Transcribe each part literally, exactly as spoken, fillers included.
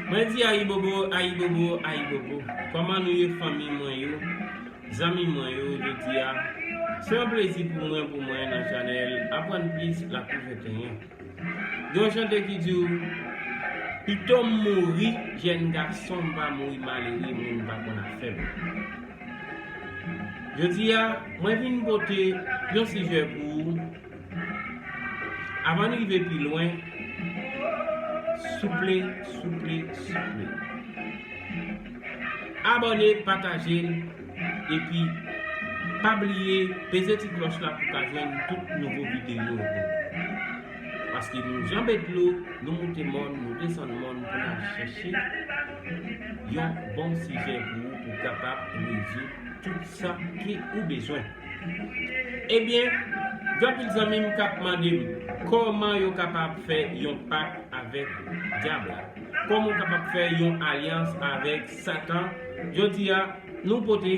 Mwen di ayibobo, ayibobo, ayibobo. Kòman nou ye, fanmi mwen yo, zanmi mwen yo? Jodi a, se yon plezi pou mwen, pou mwen nan chanèl Aprann Plis Lakou venteyen. Gen yon chante ki di w, pito m mouri jèn gason, m pa mouri malere, moun pa konn afè m. Jodi a, mwen vin pote yon sijè pou ou. Avan n rive pi lwen, souple, souple, souple, abòne, pataje l, epi pa bliye peze ti klòch la pou w ka jwenn tout nouvo videyo yo. Paske nou janbe dlo, nou moute mòn, nou desann mòn pou n al chèche yon bon sijè pou ou, pou w kapab rezoud tout sa ke ou bezwen. Ebyen, gen anpil zanmi m k ap mande m kòman yo kapab fè yon pak avèk dyab la. Kòman w kapab fè yon alyans avèk Satan? Jodi a, nou pote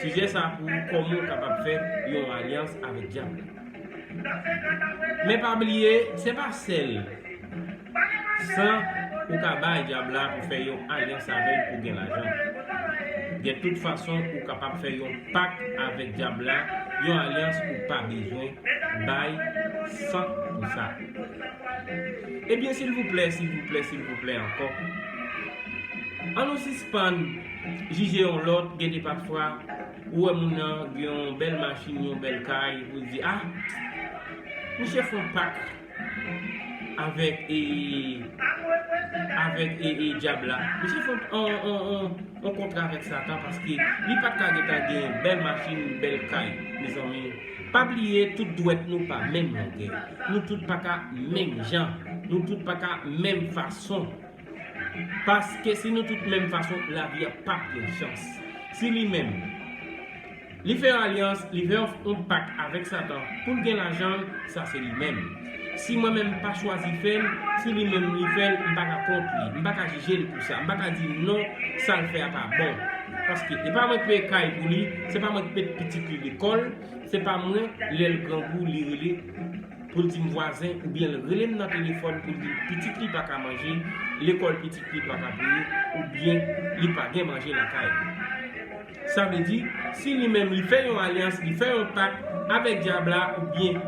sijè sa pou ou, kòman w kapab fè yon alyans avèk dyab la. Men pa bliye, se pa sèl san ou ka bay dyab la pou fè yon alyans avè l pou gen lajan. Gen tout fason ou kapab fè yon pak avèk dyab la, yon alyans ou pa bezwen bay san pou sa. Ebyen, silvouplè, silvouplè, silvouplè ankò, ann nou sispann jije yon lòt. Gen de pafwa, ou wè moun nan gen yon bèl machin, yon bèl kay, ou di, ah, misye fè yon pak avèk, e, avèk, e, e, dyab la. Misye fè yon, yon, yon, yon, yon kontra avèk Satan, paske li pa t ka gentan gen bèl machin, bèl kay. Mezanmi, pa bliye, tout dwèt nou pa menm longè. Nou tout pa ka menm jan. Nou tout pa ka menm fason. Paske si nou tout menm fason, lavi a p ap gen chans. Si li menm, li fè yon alyans, li fè yon, yon pak avèk Satan pou l gen lajan l, sa se li menm. Si mwen menm m pa chwazi fè l, si li menm li fè l, m pa ka kont li, m pa ka jije l pou sa, m pa ka di non, sa l fè a pa bon. Paske e pa mwen k peye kay pou li, se pa mwen k met pitit li lekòl, se pa mwen, lè l grangou, li rele pou l di m vwazen, oubyen l rele m nan telefòn pou l di pitit li pa ka manje, lekòl pitit li pa ka peye, oubyen li pa gen manje lakay li. Sa vle di, si li menm li fè yon alyans, li fè yon pak avèk dyab la oubyen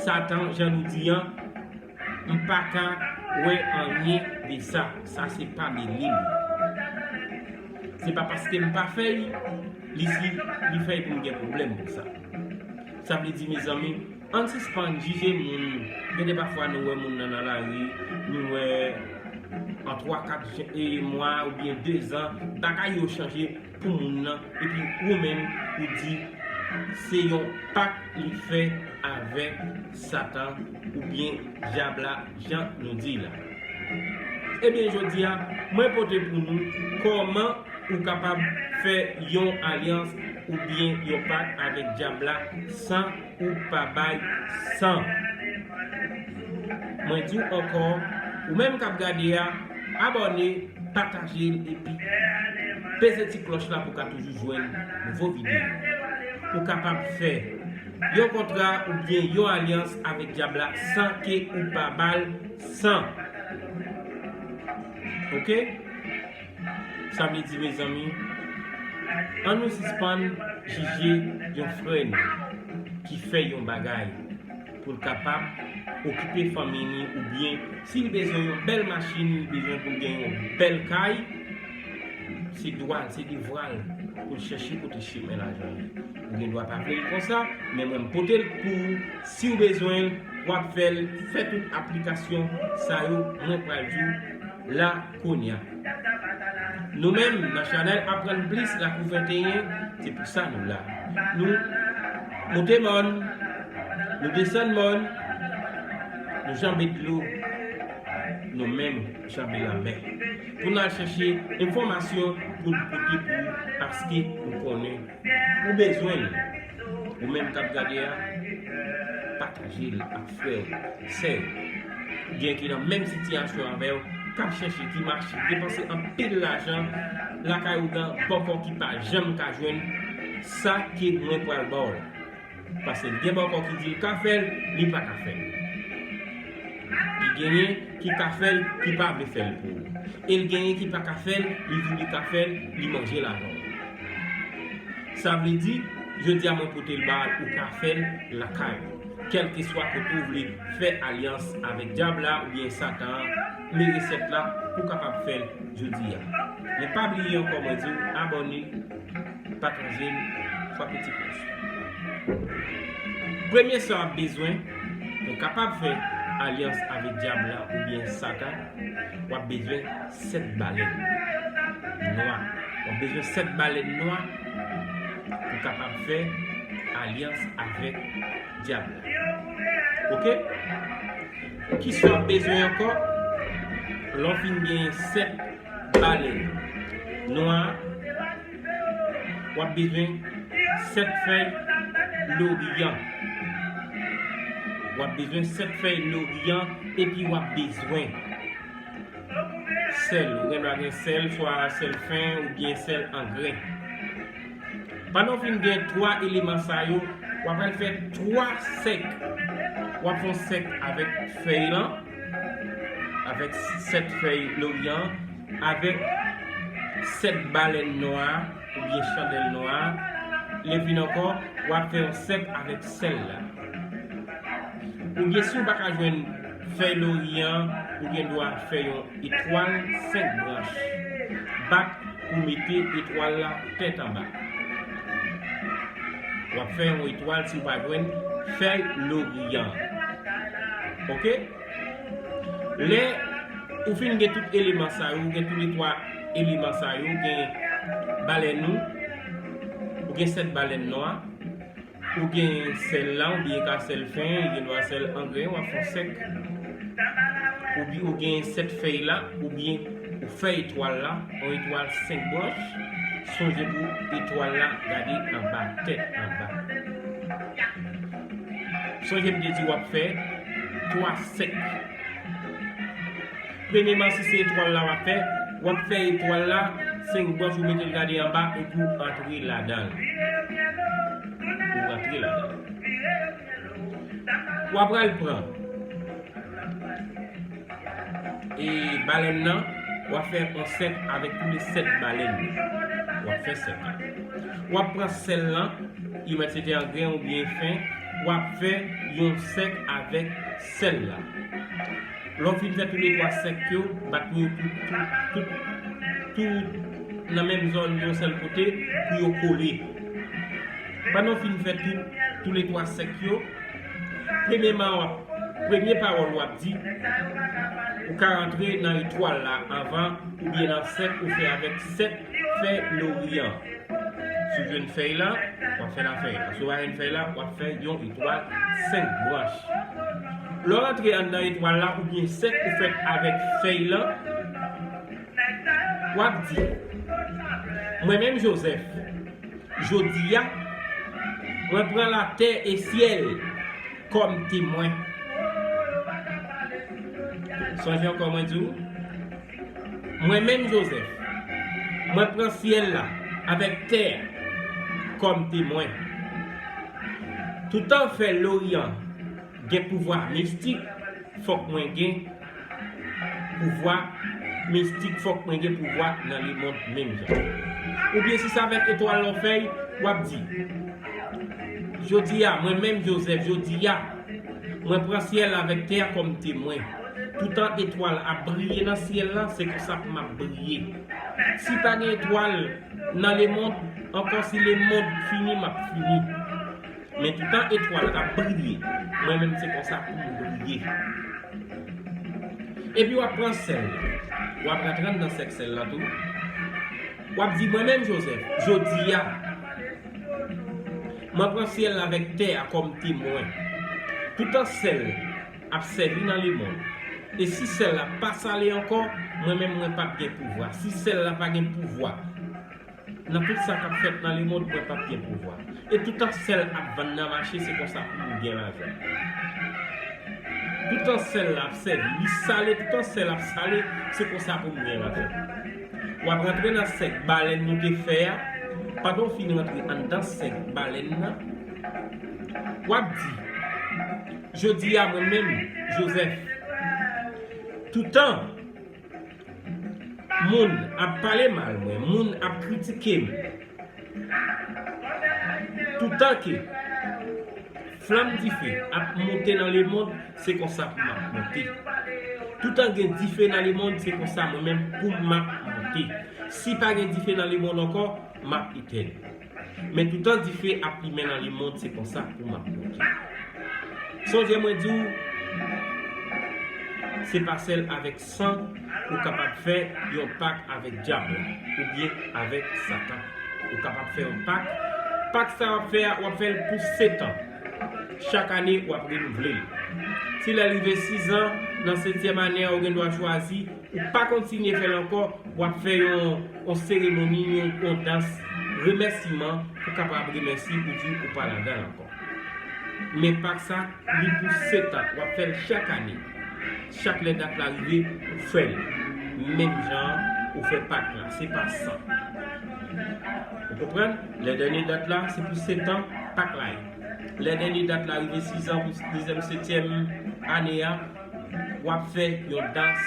Satan, jan nou di an, m pa ka wè anyen de sa. Sa se pa mele m. Se pa paske m pa fè l, li si li fè l pou m gen pwoblèm pou sa. Sa vle di, mezanmi, ann sispann jije moun. Gen de pafwa nou wè moun nan nan lari, nou wè an twa, kat je-, e, mwa oubyen dezan, bagay yo chanje pou moun nan, epi ou menm, ou di se yon pak li fè avèk Satan oubyen dyab la, jan nou di la. Ebyen, jodi a, mwen pote pou nou kòman ou kapab fè yon alyans oubyen yon pak avèk dyab la san ou pa bay san. Mwen di w ankò, ou menm k ap gade a, abòne, pataje l epi peze ti klòch la pou w ka toujou jwenn nouvo videyo. Ou kapab fè yon kontra oubyen yon alyans avèk dyab la san ke ou pa ba l san. Oke? Sa vle di, mezanmi, ann nou sispann jije yon frè nou ki fè yon bagay pou l kapab okipe fanmi li, oubyen si l bezwen yon bèl machin, li bezwen pou l gen yon bèl kay, se dwa l, se devwa l pou l chèche kote chemen lajan li. Ou gen dwa pa vle l konsa, men mwen m pote l pou ou. Si w bezwen l, w ap fè l, fè tout aplikasyon sa yo mwen pral di w la kounye a. Nou menm, nan chanèl Aprann Plis Lakou venteyen, se pou sa nou la. Nou moute mòn, nou desann mòn, nou janbe dlo, nou menm janbe lanmè. Pou n al chèche enfòmasyon pou n pote pou ou, paske nou konnen ou bezwen l. Ou menm k ap gade a, pataje l ak frè w, sè w, gen ki nan menm sitiyasyon avè w, k ap chèche ti mache, depanse anpil lajan lakay ougan bòkò ki pa janm ka jwenn sa ke mwen pral ba w la. Paske gen bòkò ki di l ka fè l, li pa ka fè l. Li genyen ki ka fè l, ki pa vle fè l pou ou. E l genyen ki pa ka fè l, li di w li ka fè l, li manje l avè w. Sa vle di, jodi a mwen pote l ba w, ou ka fè l lakay ou. Kèlkeswa kote w vle fè alyans avèk dyab la oubyen Satan an, men resèt la pou w kapab fè l jodi a. Men pa bliye ankò, mwen di w, abòne, pataje l, frape ti klòch. Premye sa w ap bezwen pou w kapab fè alyans avèk dyab la oubyen Satan, w ap bezwen sèt balèn nwa. W ap bezwen sèt balèn nwa pou w kapab fè alyans avèk dyab la. Oke? Kisa w ap bezwen ankò? Lè w fin gen sèt balèn nwa, w ap bezwen sèt fèy loryan. W ap bezwen sèt fèy loryan, epi w ap bezwen sèl. Ou gen dwa gen sèl, swa sèl fen oubyen sèl an grenn. Pandan w fin gen twa eleman sa yo, w ap al fè twa sèk. W ap fè yon sèk avèk fèy lan, avèk sèt fèy loryan, avèk sèt balèn nwa oubyen chandèl nwa. Lè vin ankò, w ap fè yon sèk avèk sèl la. Oubyen si w pa ka jwenn fèy loryan, ou gen dwa fè yon etwal senk branch. Bat pou mete etwal la tèt anba. W ap fè yon etwal si w pa jwenn fèy loryan. Oke? Lè ou fin gen tout eleman sa yo, ou gen toulètwa eleman sa yo, ou gen balèn ou, ou gen sèt balèn nwa, ou gen sèl la, oubyen ka sèl fen, gen dwa sèl an grenn, w ap fè yon sèk. Oubyen ou gen sèt fèy la, oubyen ou fè etwal la, yon etwal senk branch. Sonje pou etwal la gade anba, tèt anba. Sonje m te di w ap fè twa sèk. Premyeman, si se etwal la w ap fè, w ap fè etwal la senk branch, ou mete l gade anba epi w antre ladan l. Ou antre ladan l. W ap pral pran e balèn nan, w ap fè yon sèk avèk tou le sèt balèn yo. W ap fè sèk la. W ap pran sèl lan, li mèt se te an grenn oubyen fen, w ap fè yon sèk avèk sèl la. Lè w fin fè toulètwa sèk yo, bat pou yo tout, tout, tout, tout nan menm zòn yon sèl kote pou yo kole. Pandan w fin fè tout, toulètwa sèk yo, premyeman w ap, premye pawòl w ap di, ou ka rantre nan etwal la anvan oubyen nan sèk ou fè avèk sèt fèy loryan. Si w jwenn fèy la, w ap fè nan fèy la. Si w pa jwenn fèy la, w ap fè yon etwal senk branch. Lè w rantre anndan etwal la oubyen sèk ou fèt avèk fèy lan, w ap di, mwen menm Jozèf, jodi a, mwen pran latè e syèl kòm temwen. Sonje ankò mwen di w, mwen menm Jozèf, mwen pran syèl la avèk tè a kòm temwen. Toutan fèy loryan gen pouvwa mistik, fòk mwen gen pouvwa mistik, fòk mwen gen pouvwa nan lemonn menm jan. Oubyen si se avèk etwal lan w fèy, w ap di, jodi a, mwen menm Jozèf, jodi a, mwen pran syèl avèk tè a kòm temwen. Toutan etwal ap briye nan syèl lan, se konsa pou m ap briye. Si pa gen etwal nan lemonn, ankò si lemonn fini, m ap fini. Men toutan etwal ap briye, mwen menm se konsa pou m briye. Epi w ap pran sèl, w ap rantre anndan sèk sèl lan tou. W ap di, mwen menm Jozèf, jodi a, mwen pran syèl la avèk tè a kòm temwen. Toutan sèl ap sèvi nan lemonn, e si sèl la pa sale ankò, mwen menm mwen p ap gen pouvwa. Si sèl la pa gen pouvwa, nan tout sa k ap fèt nan lemonn, mwen p ap gen pouvwa. E toutan sèl ap vann nan mache, se konsa pou m gen lajan. Toutan sèl la ap sèvi, li sale, toutan sèl ap sale, se konsa pou m gen lajan. W ap rantre nan sèk balèn nou te fè a. Pandan w fin rantre anndan sèk balèn nan, w ap di, jodi a, mwen menm, Jozèf, Toutan moun ap pale mal mwen, moun ap kritike m, toutan ke flanm dife ap monte nan lemonn, se konsa pou m ap monte. Toutan gen dife nan lemonn, se konsa mwen menm pou m ap monte. Si pa gen dife nan lemonn ankò, m ap etèn. Men toutan dife ap limen nan lemonn, se konsa pou m ap monte. Sonje mwen di w, se pa sèl avèk san ou kapab fè yon pak avèk dyab la, oubyen avèk Satan. Ou kapab fè yon pak. Pak sa w ap fè a, w ap fè l pou sèt an. Chak ane, w ap renouvle l. Si lè rive sis an, nan setyèm ane a, ou gen dwa chwazi ou pa kontinye fè l ankò, w ap fè yon, yon seremoni, yon, yon dans remèsiman pou kapab remèsye pou di ou pa ladan l ankò. Men pak sa, li pou sèt an, w ap fè l chak ane. Chak lè dat la rive, ou fè l. Menm jan ou fè pak la, se pa san. Ou konprann? Lè dènye dat la, se pou sèt an, pak la ye. Lè dènye dat la rive sis an pou dezyèm, setyèm ane a, w ap fè yon dans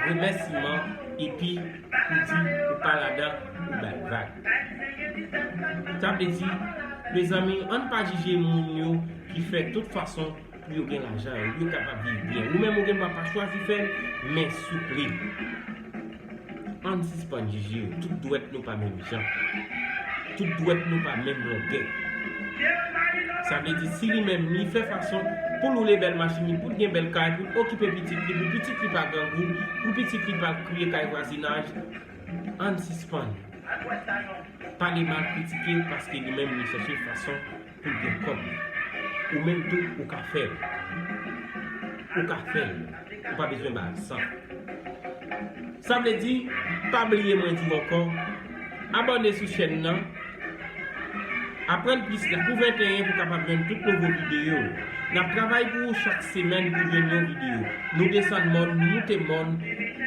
remèsiman epi ou di ou pa ladan, ou bay vag. Sa vle di, mezanmi, ann pa jije moun yo ki fè tout fason pou yo gen lajan, yo kapab viv byen. Ou menm ou gen dwa pa chwazi fè l, men souple. Ann sispann jije yo. Tout dwèt nou pa menm jan. Tout dwèt nou pa menm longè. Sa vle di, si li menm, li fè fason pou l woule bèl machin li, pou l gen bèl kay, pou l okipe pitit li, pou pitit li pa grangou, pou pitit li pa al kriye kay vwazinaj, ann sispann pale mal, kritike, paske li menm, li chèche fason pou l gen kòb li. Ou menm tou, ou ka fè l. Ou ka fè l. Ou pa bezwen ba l san. Sa vle di, pa bliye mwen di w ankò, abòne sou chèn nan, aprann plis la pou venteyen pou kapab jwenn tout nouvo videyo. N ap travay pou ou chak semèn pou jwenn yon videyo. Nou desann mòn, nou moute mòn,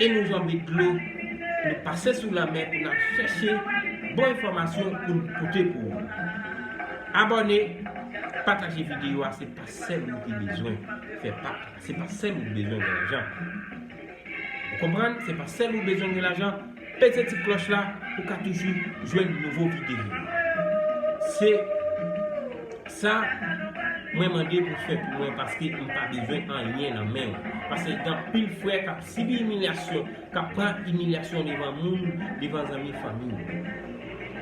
e nou janbe dlo, nou pase sou lanmè pou n al chèche bon enfòmasyon pou n pote pou ou. Abòne, pataje videyo a, se pa sèl ou ki bezwen fè pak la, se pa sèl ou ki bezwen gen lajan. Ou konprann? Se pa sèl ou bezwen gen lajan. Peze ti klòch la pou ka toujou jwenn nouvo videyo. Se sa mwen mande pou fè pou mwen, paske m pa bezwen anyen nan men w. Paske gen anpil frè k ap sibi imilyasyon, k ap pran imilyasyon devan moun, devan zanmi, fanmi.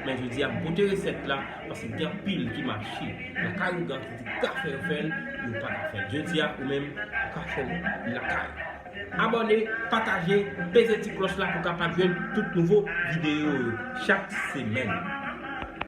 Men jodi a, m pote resèt la, paske gen anpil ki mache lakay ougan ki di ka fè yo fè l, yo pa ka fè l. Jodi a, ou menm, ou ka fè l lakay. Abòne, pataje, peze ti klòch la pou kapab jwenn tout nouvo videyo yo chak semèn.